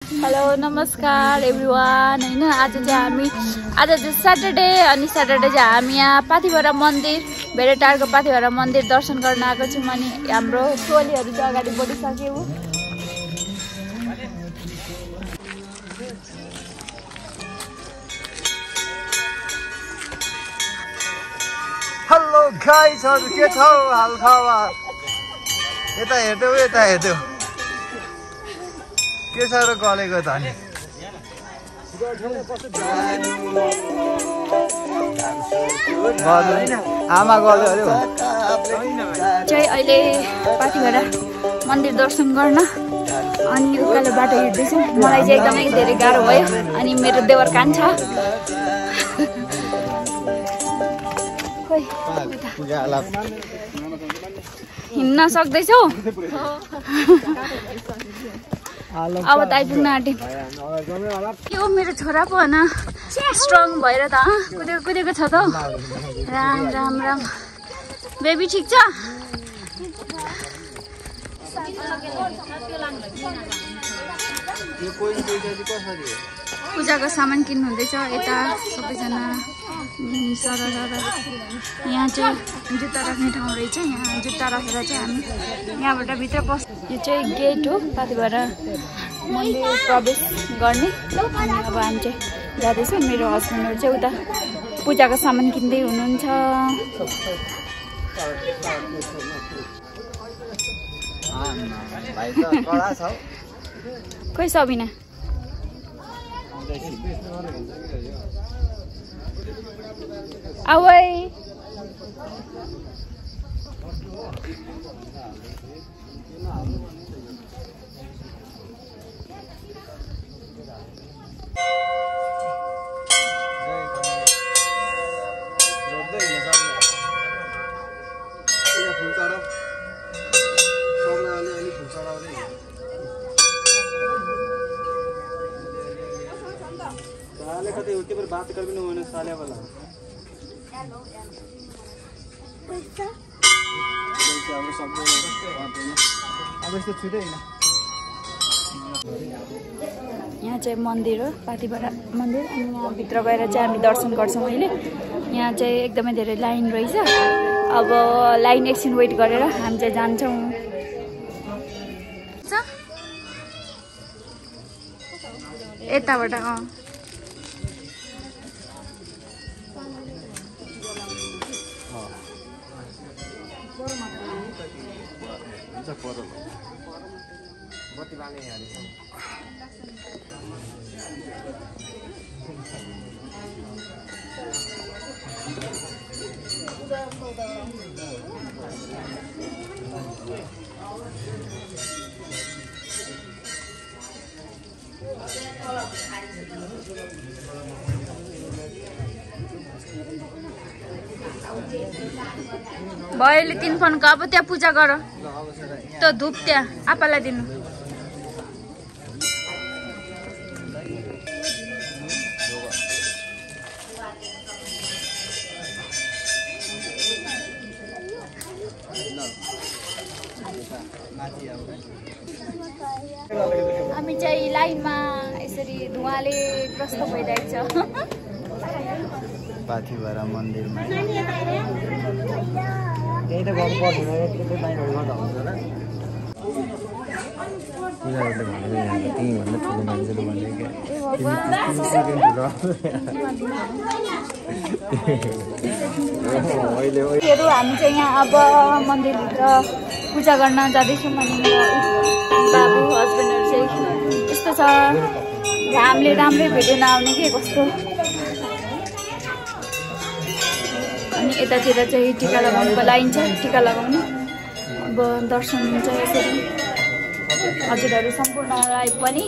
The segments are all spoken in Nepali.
हेलो नमस्कार एभ्रिवान हैन आज चाहिँ सैटरडे अनि सैटरडे चाहिँ हामी यहाँ पाथिभरा मन्दिर भेरेटारको पाथिभरा मन्दिर दर्शन गर्न आएको छौँ अनि हाम्रो टोलीहरु चाहिँ अगाडि बढिसक्यो। हेलो गाइस के छ हालखबर यता हेर्दै के छ र गलेको त नि आमा गल्यो अरे चाहिँ अहिले पाथिभरा मन्दिर दर्शन गर्न अनि उकालो बाटो हिँड्दैछु। मलाई चाहिँ एकदमै धेरै गाह्रो भयो अनि मेरो देवर कान्छ हिँड्न सक्दैछौ अब त आइपुग्न आँटे। यो मेरो छोरा पो होइन स्ट्रङ भएर त कुदेको छ त राम राम राम बेबी ठिक छ। पूजाको सामान किन्नु हुँदैछ यता सबैजना सर यहाँ चाहिँ जुत्ता राख्ने ठाउँ रहेछ। यहाँ जुत्ता राखेर चाहिँ हामी यहाँबाट भित्र पस्। यो चाहिँ गेट हो पाथिभरा मन्दिर प्रवेश गर्ने। अब हामी चाहिँ जाँदैछौँ। मेरो हस्बेन्डहरू चाहिँ उता पूजाको सामान किन्दै हुनुहुन्छ। खोइ सबिना आवै बात कर भी नहीं साले वाला यहाँ चाहिँ मन्दिर हो पाथिभरा मन्दिर अनि यहाँ भित्र गएर चाहिँ हामी दर्शन गर्छौँ। अहिले यहाँ चाहिँ एकदमै धेरै लाइन रहेछ। अब लाइन एकछिन वेट गरेर हामी चाहिँ जान्छौँ। यताबाट भैले 3 फोनको अब त्यहाँ पूजा गर त धुप त्यहाँ आपालाई दिनु। हामी चाहिँ लाइनमा यसरी धुवाले ग्रस्त भइरहेको छ पाथिभरा मन्दिरमा। त्यही त गर्नु पर्दैन यति लाइनहरु गर्दा हुन्छ र पूजाले भन्दै यहाँ तिमी भन्दा ठुलो मान्छेले भन्दै के हामी चाहिँ यहाँ अब मन्दिरभित्र पूजा गर्न जाँदैछौँ। अनि मेरो बाबु हस्बेन्डहरू चाहिँ यस्तो छ घामले राम्रै भिडियो नआउने के कस्तो। अनि यतातिर चाहिँ टिका लगाउनुको लाइन छ टिका लगाउनु। अब दर्शन हुन्छ यसरी। हजुरहरू सम्पूर्णलाई पनि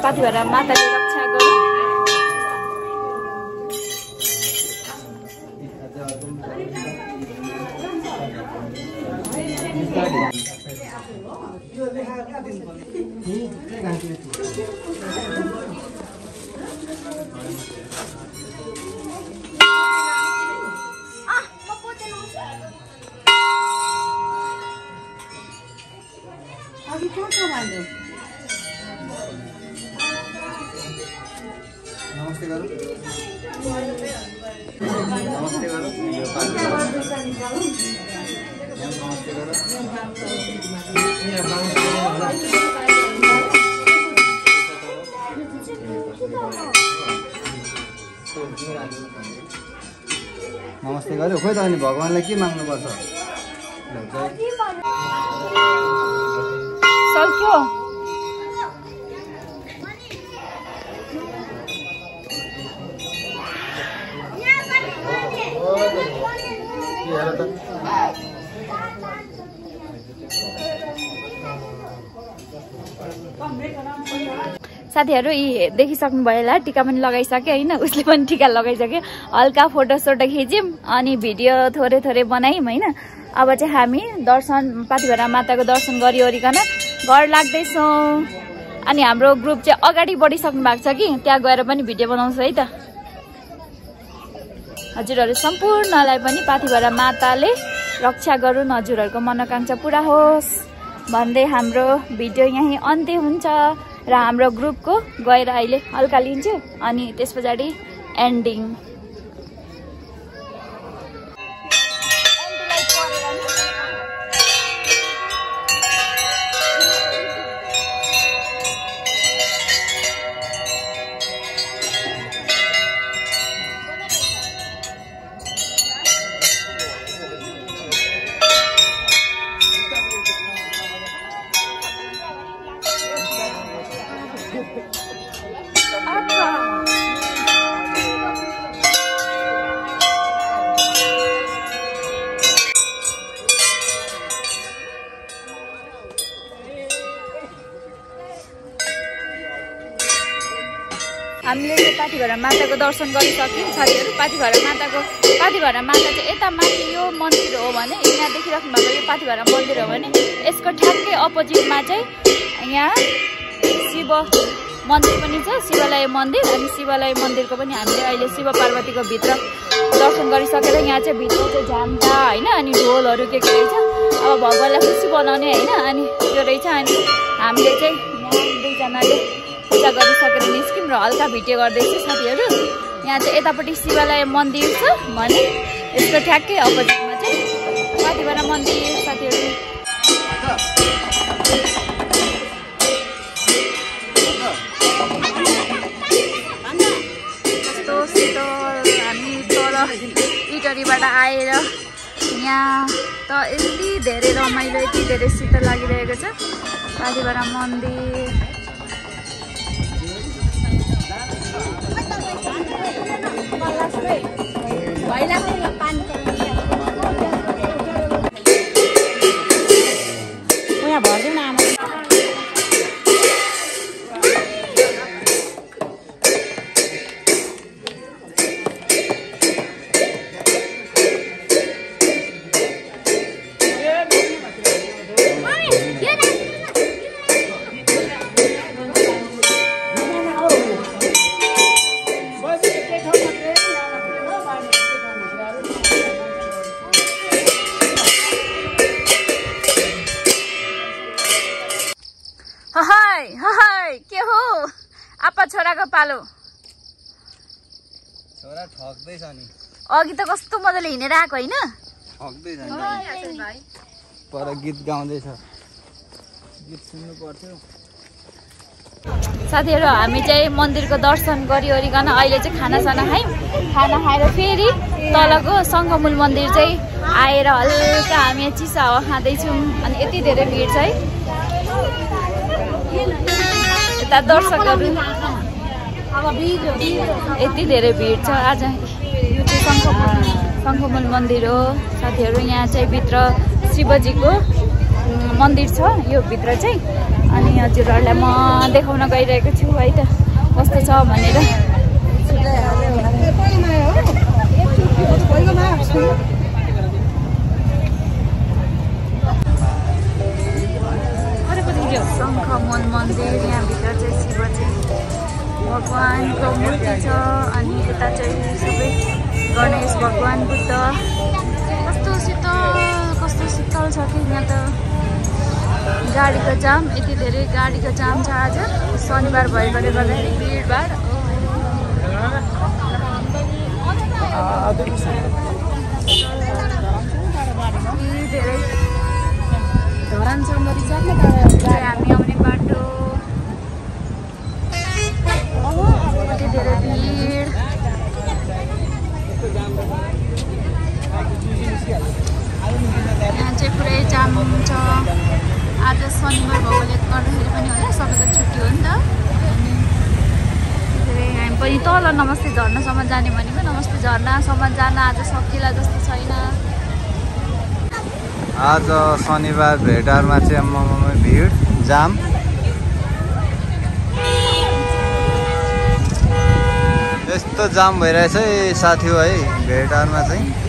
पाथिभरा माताले रक्षा गरौँ। नमस्ते गरौँ नमस्ते गरौँ यो पार्टी नमस्ते गरौँ नमस्ते गऱ्यो खोइ त अनि भगवानलाई के माग्नुपर्छ सक्यो साथीहरु यी देखिसक्नु भयो होला टीका पनि लगाइसके हैन उसले पनि टीका लगाइसके हल्का फोटो सोटो खिच्यौं अनि भिडियो थोरै थोरै बनायौं हैन अब चाहिँ हामी दर्शन पाथिभरा माताको दर्शन गरिओरिकन घर लाग्दैछौं अनि हाम्रो ग्रुप चाहिँ अगाडि बढिसक्नु भएको छ कि त्यहाँ गएर पनि भिडियो बनाउँछु है त हजुरहरु सम्पूर्णलाई पनि पाथिभरा माताले रक्षा गरून् हजुरहरुको मनोकांक्षा पूरा होस् भन्दै हाम्रो भिडियो यही अन्त्य हुन्छ र हाम्रो ग्रुपको गएर अहिले हल्का लिन्छु अनि त्यसपछि एन्डिङ हामीले चाहिँ पाथिभरा माताको दर्शन गरिसक्यौं साथीहरु पाथिभरा माता चाहिँ यता माथि यो मन्दिर हो भने यहाँ देखिराख्नु भएको यो पाथिभरा मन्दिर हो भने यसको ठ्याक्कै अपोजिटमा चाहिँ यहाँ शिव मन्दिर पनि छ शिवालय मन्दिर अनि शिवालय मन्दिरको पनि हामीले अहिले शिव पार्वतीको भित्र दर्शन गरिसकेर यहाँ चाहिँ भित्र चाहिँ झ्याम्टा हैन अनि ढोलहरु के रहेछ अब भगवानलाई खुसी बनाउने हैन अनि त्यो रहेछ अनि हामीले चाहिँ यहाँ दुईजनाले पूजा गरिसकेर निस्क्यौं र हल्का भिडियो गर्दैछु साथीहरु यहाँ चाहिँ यतापट्टि शिवालय मन्दिर छ भने यसको ठ्याक्कै अपोजिटमा चाहिँ पाथिभरा मन्दिर साथीहरु कस्तो शीतल हामी तल इटरीबाट आएर यहाँ त यति धेरै रमाइलो यति धेरै शीतल लागिरहेको छ पाथिभरा मन्दिर भर्दैन आमा के हो आपा छोराको पालो छोरा ठग्दैछ नि अघि त कस्तो मजाले हिँडेर आएको हैन ठग्दैछ नि पर गीत गाउँदैछ गीत सुन्नु पर्थ्यो साथीहरु हामी चाहिँ मन्दिरको दर्शन गरिओरिकन अहिले चाहिँ खाना खाएर फेरि तलको संघमूल मन्दिर चाहिँ आएर हल्का हामी चिसो हावा खाँदैछौँ अनि यति धेरै भिड छ है यता दर्शकहरू यति धेरै भिड छ आज यो चाहिँ शङ्खमूल मन्दिर हो साथीहरु यहाँ चाहिँ भित्र शिवजीको मन्दिर छ यो भित्र चाहिँ अनि हजुरहरुलाई म देखाउन गइरहेको छु है त कस्तो छ भनेर शङ्खमूल मन्दिर यहाँ भित्र चाहिँ शिवजी भगवानको मूर्ति छ अनि यता चाहिँ सबै गणेश भगवान बुद्ध कस्तो शीतल छ कि यहाँ त गाडीको जाम यति धेरै गाडीको जाम छ आज शनिबार भएकोले गर्दाखेरि भिडभाड धेरै धरानसम्म रिजर्भ हामी आउने बाटो कति धेरै भिड यहाँ चाहिँ पुरै जाम हुन्छ आज शनिबार भएकोले गर्दाखेरि पनि होला सबैको छुट्टी हो नि त हामी पनि तल नमस्ते झर्नासम्म जाने भनेको नमस्ते झर्नासम्म जान आज सकिला जस्तो छैन आज शनिबार भेटारमा चाहिँ आम्मामा भिड जाम यस्तो जाम भइरहेछ है साथी हो है भेटारमा चाहिँ